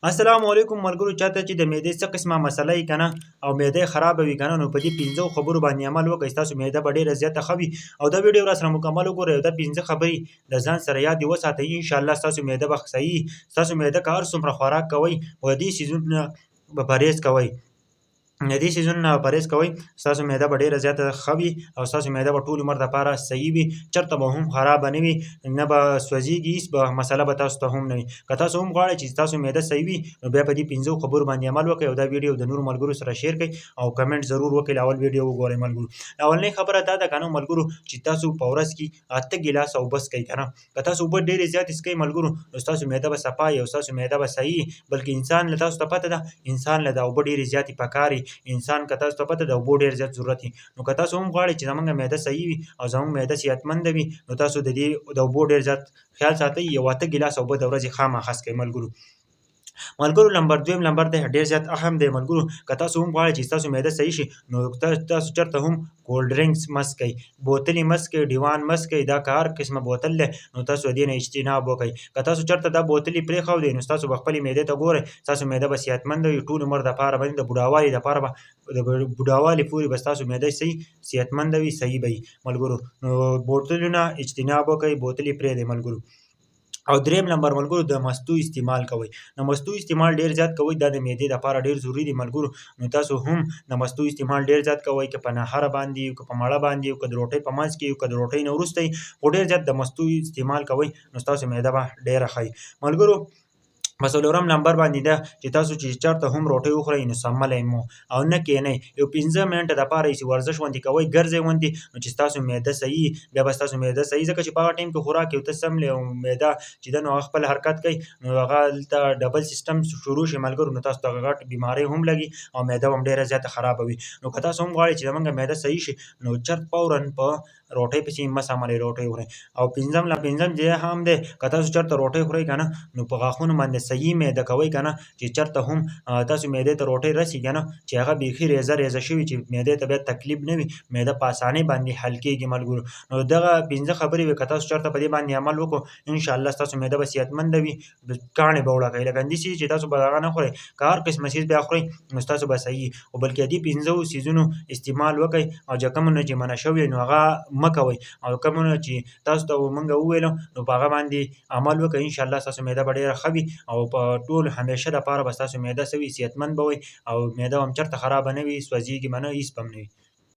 السلام علیکم ملګرو، چاته چې د معدې څه قسمه مسله یې کنه او معده خرابه وي کنه، نو په دې پنځو خبرو باندې عمل وکړئ، ستاسو معده به ډېره زیاته ښه وي. او دا ویډیو را سره مکمل وګورئ او دا پنځه خبرې د ځان سره یاد وساتئ، ان شاء الله ستاسو معده به صحیح. ستاسو معده که هر څومره خوراک کوئ، خو د دې څیزونو به پرهېز کوئ، د دې څیزونو نه پرهېز کوئ، ستاسو معده به ډېره زیاته ښه وي او ستاسو معده به ټول عمر دپاره صحیح وي، چېرته به هم خرابه نه وي، نه به سوځېږي، هېڅ به مسله به تاسو ته هم نه وي. که تاسو هم غواړئ چې ستاسو معده صحیح وي، نو بیا په دې پنځو خبرو باندې عمل وکړئ او دا ویډیو د نورو ملګرو سره شیر کړئ او کمنټ ضرور وکړئ. اول ویډیو وګورئ ملګرو. اولنۍ خبره دا ده که نه ملګرو چې تاسو په ورځ کې 8 ګیلاسه اوبه څښئ که نه. که تاسو اوبه ډېرې زیاتې څښئ ملګرو، نو ستاسو معده به صفا او ستاسو معده به صحیح. بلکې انسان له تاسو ته پته ده، انسان له د اوبه ډېرې زیاتې پکاري. انسان که تاسو ته پته ده، اوبو ډېر زیات ضرورت وي. نو که تاسو هم غواړئ چې زمونږ معده صحیح وي او زمونږ معده صحتمنده وي، نو تاسو د دې د اوبو ډېر زیات خیال ساتئ، یو 8 ګیلاسه اوبه د ورځې خامخا څښئ ملګرو. ملګرو، لمبر دویم لمبر دی، ډېر زیات اهم دی ملګرو. که تاسو هم غواړئ چې تاسو معده صحیح شي، نو تاسو چېرته هم کولډ ډرنکس مه څښئ، بوتلې مه څښئ، ډیوان مه څښئ. دا که هر قسمه بوتل دی، نو تاسو د دې نه اجتناب وکړئ. که تاسو چېرته دا بوتلې پرېښودئ، نو ستاسو به خپلې معدې ته ګورئ، ستاسو معده به صحتمنده وي ټول عمر دپاره باندې، د بوډاوالي دپاره به، د بوډاوالي پورې به ستاسو معده صحیح صحتمنده وي، صحیح به وي ملګرو. نو بوتلونه اجتناب وکړئ، بوتلې پرېږدئ ملګرو. او دریم نمبر ملګرو، د مستو استعمال کوئ. د مستو استعمال ډیر زیات کوئ، دا د معدې لپاره ډیر ضروري دی ملګرو. نو تاسو هم د مستو استعمال ډیر زیات کوئ، که په نهره باندې، که په مړه باندې، که د روټۍ په منځ کې، که د روټۍ نه وروسته، خو ډیر زیات د مستو استعمال کوئ، نو ستاسو معده به ډیره ښه وي ملګرو. په څلورم نمبر باندې ده چې تاسو چې چېرته هم روټۍ وخورئ، نو څملی مو او نه کینئ، یو 5 منټه دپاره یې ورزش غوندې کوئ، ګرځئ غوندې، نو چې ستاسو معده صحیح، بیا به ستاسو معده صحیح، ځکه چې په هغه ټایم کې خوراک یو ته څملې او معده چې ده، نو هغه خپل حرکت کوي، نو هغه هلته ډبل سیستم شروع شي ملګرو، نو تاسو ته غټ بیمارۍ هم لګي او معده هم ډېره زیاته خرابه وي. نو که تاسو هم غواړئ چې زمونږ معده صحیح شي، نو چرت فورا په روټۍ پسې مه څملئ، روټۍ وخورئ. او پنځم لا پنځم دی هم دی، که تاسو چېرته روټۍ خورئ که نه، نو په غاښونو باندې صحیح میده کوئ که نه، چې چېرته هم تاسو معدې ته روټۍ رسي که نه، چې هغه بیخي ریزه ریزه شوي، چې معدې ته بیا تکلیف نه وي، معده په اسانۍ باندې حل کېږي ملګرو. نو دغه پنځه خبرې وې، که تاسو چېرته په دې باندې عمل وکړو، انشاءالله ستاسو معده به صحتمنده وي. کاڼې به وړه کوي لکه دې څیز چې تاسو به هغه نه خورئ، که هر قسمه څیز بیا خورئ، نو ستاسو به صحیح، او بلکې دې پنځو څیزونو استعمال وکړئ او چې کومونه چې منع شوي، نو هغه مه کوئ، او کومونه چې تاسو ته مونږ وویلو، نو په هغه باندې عمل وکړئ. انشاءالله ستاسو معده به ډېره ښه وي او په ټول همیشه دپاره به ستاسو معده ښه وي، صحتمند به وي او معده هم چېرته خرابه نه وي، سوځېږي به نه، هېڅ به هم نه وي.